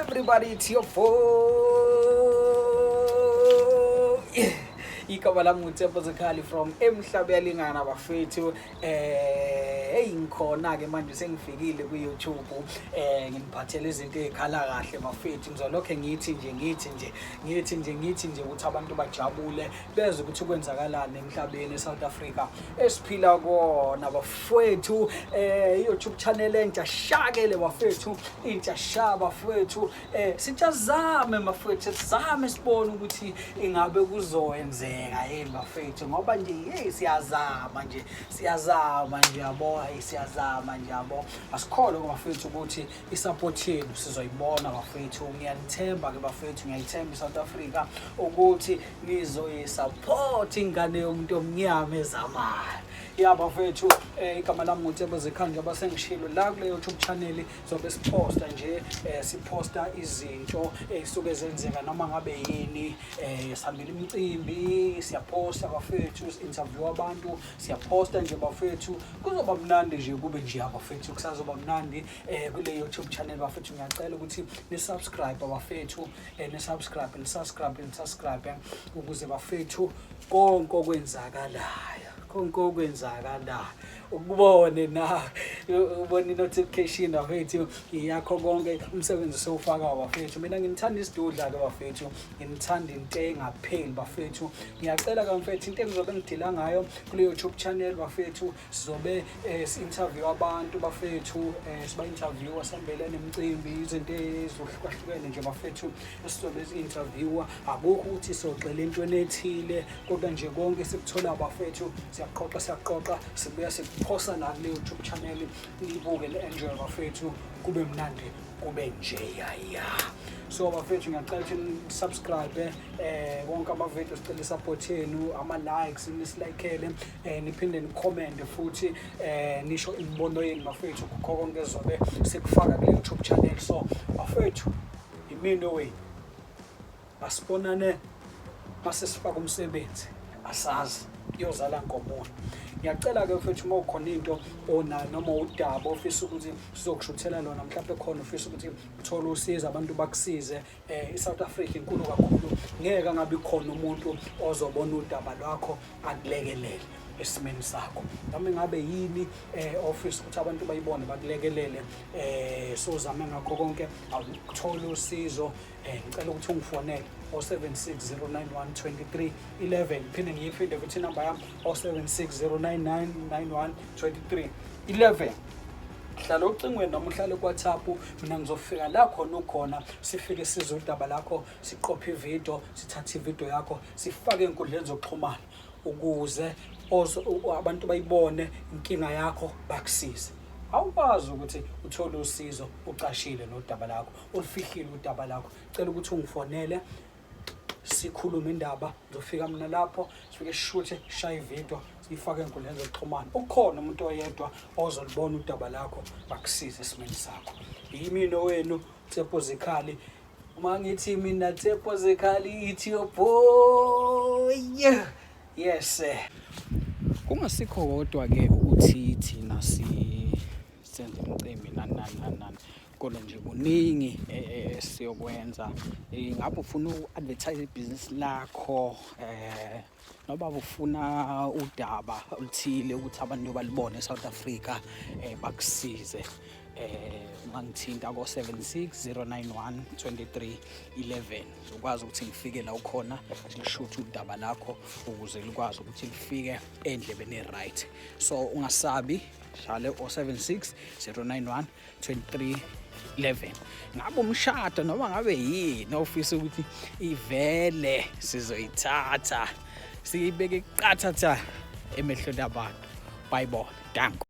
Everybody, it's your boy. Igama lami nguTshepo Zikhali from Emhlabuyalingana, bafethu. Hey, ngikhona ke manje, sengifikile ku YouTube. Nginiphathele izinto ezikhala kahle, bafethu. Ngizolokhe ngithi nje, ngithi nje, ngithi nje, ngithi nje ukuthi abantu bajabule, bezwe ukuthi kwenzakalani emhlabeni, eSouth Africa esiphila kona, bafethu. YouTube channel entsha shakele, bafethu, intsha sha, bafethu. Sithazame, bafethu, sizame sibone ukuthi ingabe kuzokwenzeka yini, bafethu, ngoba nje, hey, siyazama nje, siyazama nje, yabo. Hey, siyazama nje, yabo. Asikholwe, bafethu, ukuthi isupport yenu sizoyibona, bafethu. Ngiyanithemba ke, bafethu, ngiyayithemba iSouth Africa ukuthi nizoyisupport ingane yomuntu omnyama ezamayo ya, bafethu. Igama lami nguTshepo Zikhali, njengoba sengishilo la kule YouTube channel zobe siposta nje, siposta izinto ey'suke zenzeka noma ngabe yini. Sihambile imicimbi, siyaposta, bafethu, interview abantu, siyaposta nje, bafethu. Kuzoba mnandi nje, kube nje, bafethu, kusazoba mnandi kule YouTube channel, bafethu. Ngiyacela ukuthi ni-subscribe, bafethu, ni-subscribe, ni-subscribe, ni-subscribe, ukuze, bafethu, konke okwenzakalayo, konke okwenzakalayo ukubone na ubone i-notification, bafethu, yakho konke umsebenzi sewufaka, bafethu. Mina nginithanda isidudla-ke, bafethu, nginithanda into engapheli, bafethu. Ngiyacela ke, mfethu, into engizobe ngidila ngayo kule YouTube channel, bafethu, sizobe si-interview abantu, bafethu, siba-interviewa, sihambele nemicimbi, izinto ezihlukahlukene nje, bafethu, esizobe si-interviewa. Akukho ukuthi sogxila entweni ethile, kodwa nje konke sikuthola, bafethu, siyaqoqa, siyaqoqa, sibuya sikuphosa la kule YouTube channel, nibuke, le-enjoy, bafethu, kube mnandi, kube nje ya. So bafethu, ngiyacela ukuthi ni-subscribe wonke ama-video. Sicela i-support yenu, ama-likes, nisilaykhele, niphinde ni-comment futhi, nisho imibono yenu, bafethu, kukho konke ezobe sikufaka kule YouTube channel. So bafethu, imino wenu, asibonane mase sifaka umsebenzi, asazi kuyozala nkomoni. Ngiyacela-ke, mfethu, uma ukhona into onayo noma udaba ofisa ukuthi sizokushuthela lona, mhlawumbe khona ufisa ukuthi uthole usizo, abantu bakusize, i-South Africa inkulu kakhulu, ngeke angabi khona umuntu ozobona udaba lwakho akulekelele esimeni sakho, noma ingabe yini ofisa ukuthi abantu bayibone, bakulekelele. Sozame ngakho konke awuthole usizo. Ngicela ukuthi ungifonele 076 091 23 11. Phinde ngiyiphinde futhi inamba yami, 076 099 91 23 11. Hlala ocingweni noma uhlale ku-WhatsApp, mina ngizofika la khona ukhona, sifike sizwe udaba lakho, siqophe ividiyo, sithathe ividiyo yakho, sifake ey'nkundleni zokuxhumana ukuze abantu bayibone inkinga yakho, bakusize. Awukwazi ukuthi uthole usizo ucashile nodaba lakho, ulufihlile udaba lakho. Cela ukuthi ungifonele, sikhulume indaba. Ngizofika mina lapho, sifike sishuthe, shaye ividiyo, siyifake ey'nkundleni zokuxhumana. Ukhona umuntu oyedwa ozolibona udaba lakho, bakusize esimeni sakho. Yimina wenu, Tshepo Zikhali. Uma ngithi mina Tshepo Zikhali, it's your boy, yes. Kungasikho kodwa ke ukuthi thina si senze umcimbi, nani nani nani nani, kodwa nje kuningi esiyokwenza. Ngabe ufuna uku-advertise ibhizinisi lakho, noba ufuna udaba oluthile ukuthi abantu balibone eSouth Africa, bakusize, ungangithinta ko 76 091 23 11. Uzokwazi ukuthi ngifike la ukhona, ngishuthe udaba lakho ukuze likwazi ukuthi lifike endlebeni right. So ungasabi, shale 076 091 23 11. Ngabe umshado noma ngabe yini ofisa ukuthi ivele, sizoyithatha siyibeke qathatha emehlweni abantu bayibone. Danko.